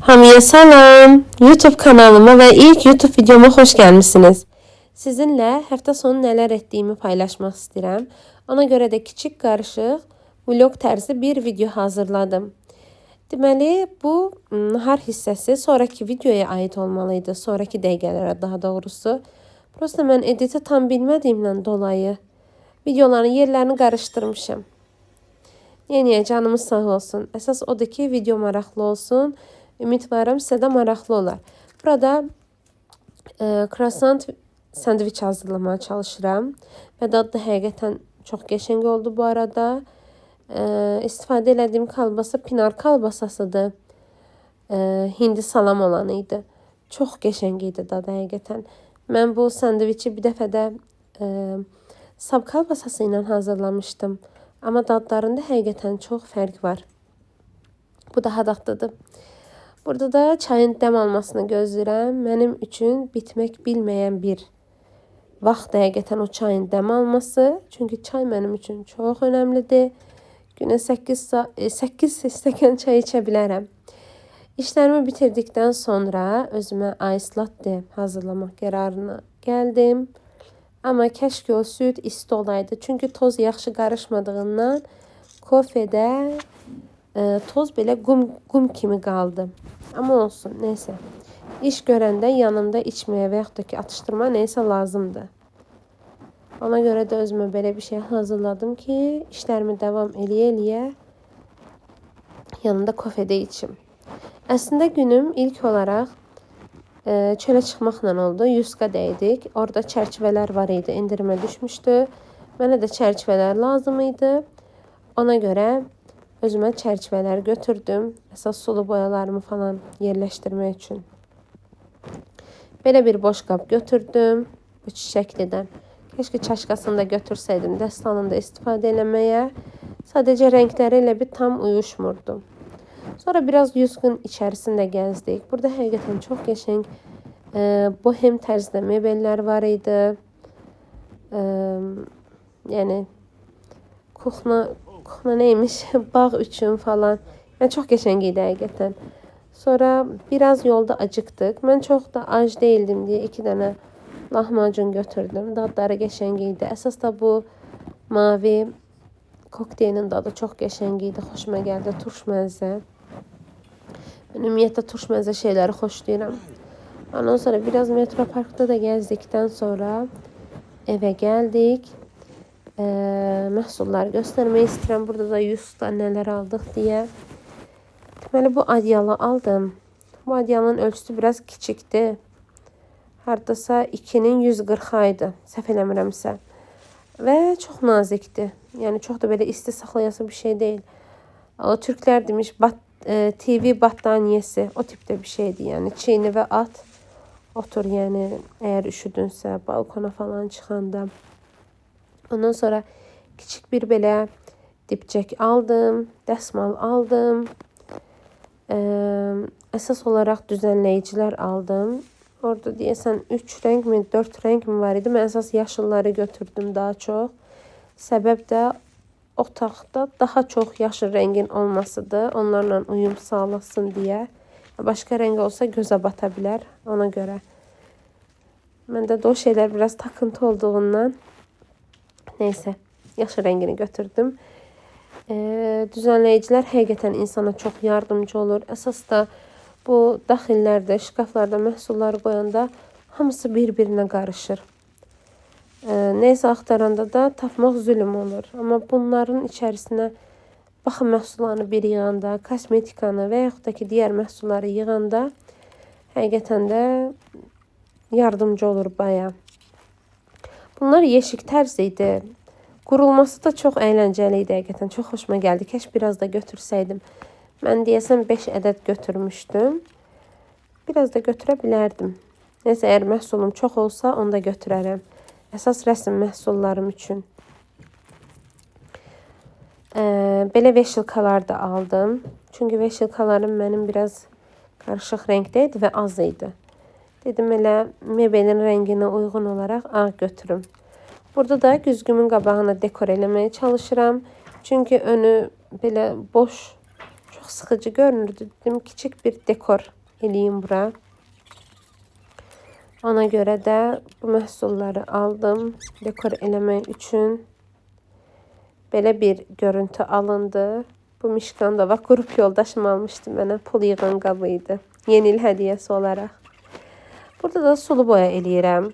Hamıya salam. YouTube kanalıma ve ilk YouTube videoma hoş gelmişsiniz. Sizinle hafta sonu neler ettiğimi paylaşmak istedim. Ona göre de kiçik qarışıq vlog tərzi bir video hazırladım. Deməli, bu nahar hissəsi sonraki videoya ait olmalıydı. Sonraki dəqiqələrə daha doğrusu. Prosta mən editi tam bilmədiyimdən dolayı videoların yerlərini qarışdırmışam. Niyə canımız sağ olsun. Əsas odur ki, video maraqlı olsun. Ümidvaram sizə də maraqlı olar. Burada croissant sandviç hazırlamaya çalışıram. Və dadı da həqiqətən çox qəşəng oldu bu arada. İstifadə elədiyim kalbasa pinar kalbasasıdır. Hindi salam olanı idi. Çox qəşəng idi dadı həqiqətən. Mən bu sandviçi bir dəfə də sab kalbasası ilə hazırlamışdım. Amma dadlarında həqiqətən çox fərq var. Bu daha dadlıdır. Burada da çayın dəm almasını gözləyirəm. Mənim üçün bitmək bilməyən bir vaxt həqiqətən o çayın dəm alması. Çünki çay mənim üçün çox önəmlidir. Günə 8 stəkan çay içə bilərəm. İşlərimi bitirdikdən sonra özümə ice latte hazırlamaq qərarına gəldim. Amma kəşke o süd isti olaydı. Çünki toz yaxşı qarışmadığından kofedə toz belə qum kimi qaldı. Amma olsun, neyse. İş görəndə yanımda içməyə və yaxud da ki, atışdırma neysə lazımdır. Ona görə də özümə belə bir şey hazırladım ki, işlərimi davam eləyə-eləyə yanında kofedə içim. Əslində günüm ilk olaraq çölə çıxmaqla oldu. Yuska dəydik. Orada çərçivələr var idi, endirimə düşmüşdü. Mənə də çərçivələr lazım idi. Ona görə özümə çərçivələr götürdüm. Əsas sulu boyalarımı falan yerləşdirmək üçün. Belə bir boş qab götürdüm. Bu çiçəklidən. Keşke çaşkasını da götürsəydim dəstanında istifadə eləməyə. Sadəcə rəngləri elə bir tam uyuşmurdu. Sonra biraz Yuskun içərisində gəzdik. Burada həqiqətən çox qəşəng bohem tərzdə mebellər var idi. Yəni kuxna neymiş? Bağ üçün falan. Yəni çox qəşəng idi həqiqətən. Sonra biraz yolda acıqdıq. Mən çox da ac değildim deyə 2 dənə lahmacun götürdüm. Dadları qəşəng idi. Əsas da bu mavi kokteylin dadı çox qəşəng idi. Xoşuma gəldi. Turş məzə. Mən ümumiyyətlə turş məzə şeyləri xoşlayıram. Ondan sonra biraz metro parkda da gəzdikdən sonra evə gəldik. Məhsulları göstərmək istəyirəm. Burada da Yusda nələr aldıq deyə. Deməli, bu adyalı aldım. Bu adyalın ölçüsü biraz kiçikdir. Hardasa 2-nin 140-a idi. Səhv eləmirəmsə. Və çox nazikdir. Yəni çox da belə isti saxlayası bir şey deyil. O türklər demiş TV battaniyesi o tipdə bir şeydir. Yəni çiyni və at otur, yəni əgər üşüdünsə balkona falan çıxanda. Ondan sonra kiçik bir belə dipçək aldım, dəsmal aldım. Əsas olaraq düzənləyicilər aldım. Orada deyəsən 3 rəng mi, 4 rəng mi var idi. Mən əsas yaşılları götürdüm daha çox. Səbəb də otaqda daha çox yaşıl rəngin olmasıdır. Onlarla uyum sağlasın deyə. Başqa rəng olsa gözə bata bilər ona görə. Məndə də o şeylər biraz takıntı olduğundan neyse, yaşıl rəngini götürdüm. Düzənləyicilər həqiqətən insana çox yardımcı olur. Əsas da bu daxillərdə, şkaflarda məhsulları qoyanda hamısı bir-birinə qarışır. Neysə axtaranda da tapmaq zülm olur. Amma bunların içərisinə baxım məhsullarını bir yığanda, kosmetikanı və yaxud da ki, digər məhsulları yığanda həqiqətən də yardımcı olur baya. Bunlar yeşik tərzi idi. Qurulması da çox əyləncəli idi həqiqətən. Çox xoşuma gəldi. Kəş biraz da götürsəydim. Mən deyəsən 5 ədəd götürmüşdüm. Biraz da götürə bilərdim. Neysə, əgər məhsulum çox olsa, onu da götürərəm. Əsas rəsm məhsullarım üçün. Belə veşilkalar da aldım. Çünki veşilkalarım mənim biraz qarışıq rəngdə idi və az idi. Dedim elə mebelin rənginə uyğun olaraq ağ götürüm. Burada da güzgümün qabağına dekor eləməyə çalışıram. Çünki önü belə boş, çox sıxıcı görünürdü. Dedim kiçik bir dekor eləyim bura. Ona görə də bu məhsulları aldım dekor eləmək üçün. Belə bir görüntü alındı. Bu mişkan da bax qrup yoldaşım almışdı mənə. Pul yığan qabı idi. Yeni il hədiyyəsi olaraq. Burada da sulu boya eləyirəm.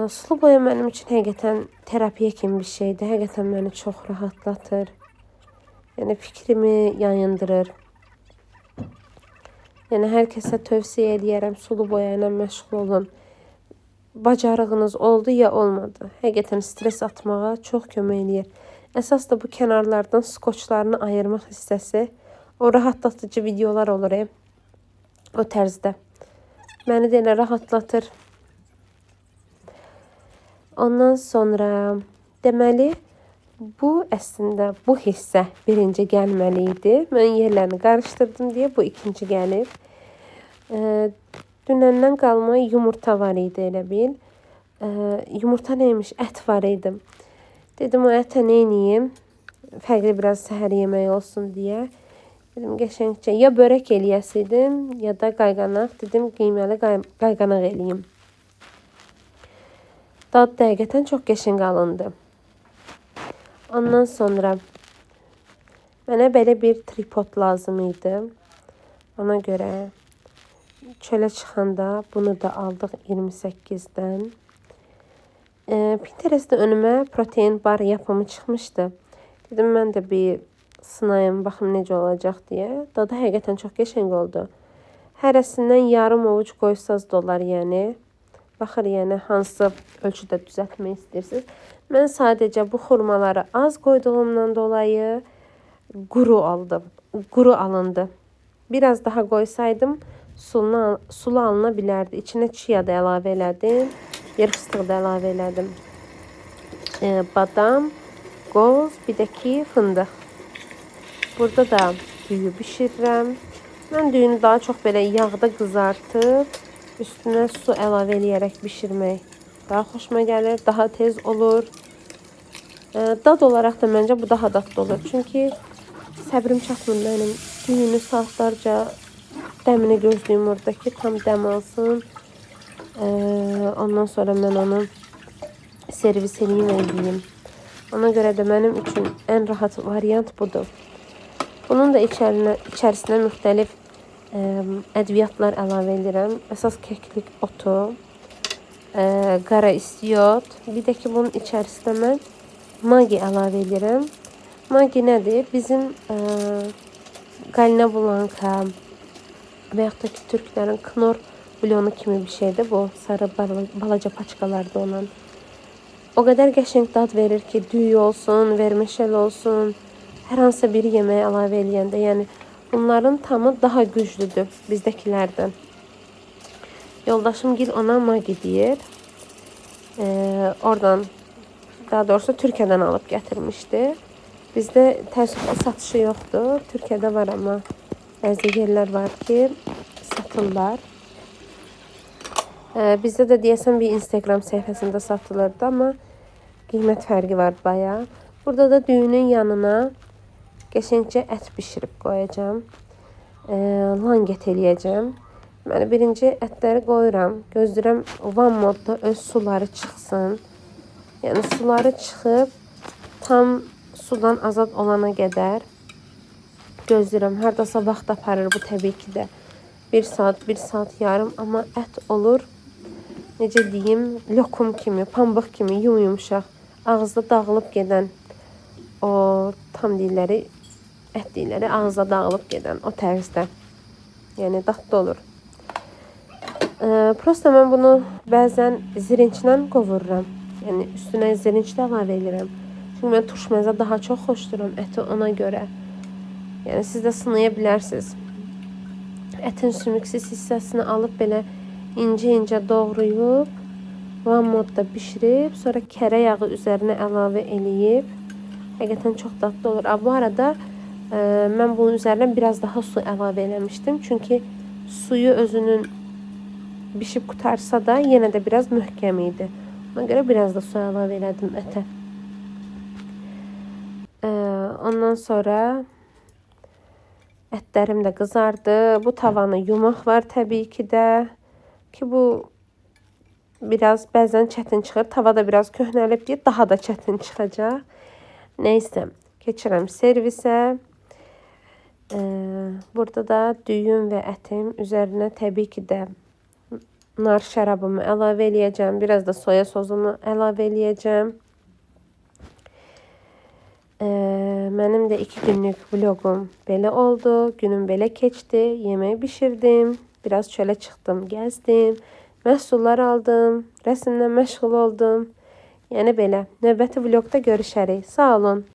Sulu boya mənim üçün həqiqətən terapiya kimi bir şeydir. Həqiqətən məni çox rahatlatır. Yəni fikrimi yayındırır. Yəni hər kəsə tövsiyə eləyərəm, sulu boya ilə məşğul olun. Bacarığınız oldu ya olmadı. Həqiqətən stres atmağa çox kömək eləyir. Əsas da bu kənarlardan skoçlarını ayırmaq hissəsi, o rahatlatıcı videolar olur, o tərzdə. Məni də elə rahatlatır. Ondan sonra deməli bu əslində bu hissə birinci gəlməli idi. Mən yerlərini qarışdırdım deyə bu ikinci gəlib. Dünəndən qalma yumurta var idi elə bil. Yumurta neymiş? Ət var idi. Dedim o ətə neyniyim? Fərqli biraz səhər yeməyi olsun deyə. Dedim qəşəngcə ya börək eləyəsiydim, ya da qayğanaq. Dedim qiyməli qayğanaq eləyim. Dad həqiqətən çox qəşəng alındı. Ondan sonra mənə belə bir tripod lazım idi. Ona görə çölə çıxanda bunu da aldıq 28-dən. Pinterest'də önümə protein bar yapımı çıxmışdı. Dedim mən də bir sınayım, baxım necə olacaq deyə. Dadı həqiqətən çox qəşəng oldu. Hərəsindən yarım ovuc qoysaz da olar, yəni. Baxır, yəni hansı ölçüdə düzəltmək istəyirsiniz. Mən sadəcə bu xurmaları az qoyduğumdan dolayı quru aldım. Quru alındı. Biraz daha qoysaydım sulu alına bilərdi. İçinə chia da əlavə elədim. Yer fıstığı da əlavə elədim. Badam, qoz, bir də ki fındıq. Burada da düyü bişirirəm. Mən düyünü daha çox belə yağda qızartıb üstünə su əlavə eləyərək bişirmək daha xoşuma gəlir, daha tez olur. Dad olaraq da məncə bu daha dadlı olur. Çünki səbrim çatmır mənim. Düyünü saatlarca dəmini gözləyim orada ki, tam dəm alsın. Ondan sonra mən onu servis eləyim və yeyim. Ona görə də mənim üçün ən rahat variant budur. Bunun da içərisinə müxtəlif ədviyyatlar əlavə edirəm. Əsas kəklik otu, qara istiot. Bir də ki, bunun içərisinə mən magi əlavə edirəm. Magi nədir? Bizim Galina Bulanka və yaxud da ki, türklərin knor bulyonu kimi bir şeydir bu. Sarı balaca paçkalarda olan. O qədər qəşəng dad verir ki, düyü olsun, verməşəl olsun, hər hansısa bir yeməyə əlavə eləyəndə, yəni bunların tamı daha güclüdür bizdəkilərdən. Yoldaşım gil ona magi deyir. Oradan, daha doğrusu Türkiyədən alıb gətirmişdi. Bizdə təəssüf ki, satışı yoxdur. Türkiyədə var, amma bəzi yerlər var ki, satırlar. Bizdə də deyəsən bir Instagram səhifəsində satılırdı, amma qiymət fərqi var bayağı. Burada da düyünün yanına qəşəngcə ət bişirib qoyacağam. Langet eləyəcəm. Deməli, birinci ətləri qoyuram. Gözləyirəm van modda öz suları çıxsın. Yəni suları çıxıb tam sudan azad olana qədər gözləyirəm. Hardasa vaxt aparır bu təbii ki də. 1 saat, 1 saat yarım, amma ət olur, necə deyim, lokum kimi, pambıq kimi yumyumşaq, ağızda dağılıb gedən o tam deyirləri, ət deyirləri, ağızda dağılıb gedən o tərzdə. Yəni dadlı olur. Prosta mən bunu bəzən zirinclə qovururam. Yəni üstünə zirinc də əlavə edirəm. Çünki mən turş məzə daha çox xoşduram əti ona görə. Yəni siz də sınaya bilərsiniz. Ətin sümüksüz hissəsini alıb belə incə-incə doğrayıb, van modda bişirib, sonra kərə yağı üzərinə əlavə eləyib. Həqiqətən çox dadlı olur. Bu arada mən bunun üzərinə biraz daha su əlavə eləmişdim. Çünki suyu özünün bişib qurtarsa da yenə də biraz möhkəm idi. Ona görə biraz da su əlavə elədim ətə. Ondan sonra Ətlərim də qızardı. Bu tavanı yumaq var təbii ki də. Ki bu biraz bəzən çətin çıxır. Tava da biraz köhnəlib deyə daha da çətin çıxacaq. Neysə, keçirəm servisə. Burada da düyüm və ətim üzərinə təbii ki də nar şərabımı əlavə eləyəcəm. Biraz da soya sosumu əlavə eləyəcəm. Mənim də 2 günlük vloqum belə oldu. Günüm belə keçdi. Yemək bişirdim. Biraz çölə çıxdım, gəzdim. Məhsullar aldım. Rəsmlə məşğul oldum. Yəni belə. Növbəti vloqda görüşərik. Sağ olun.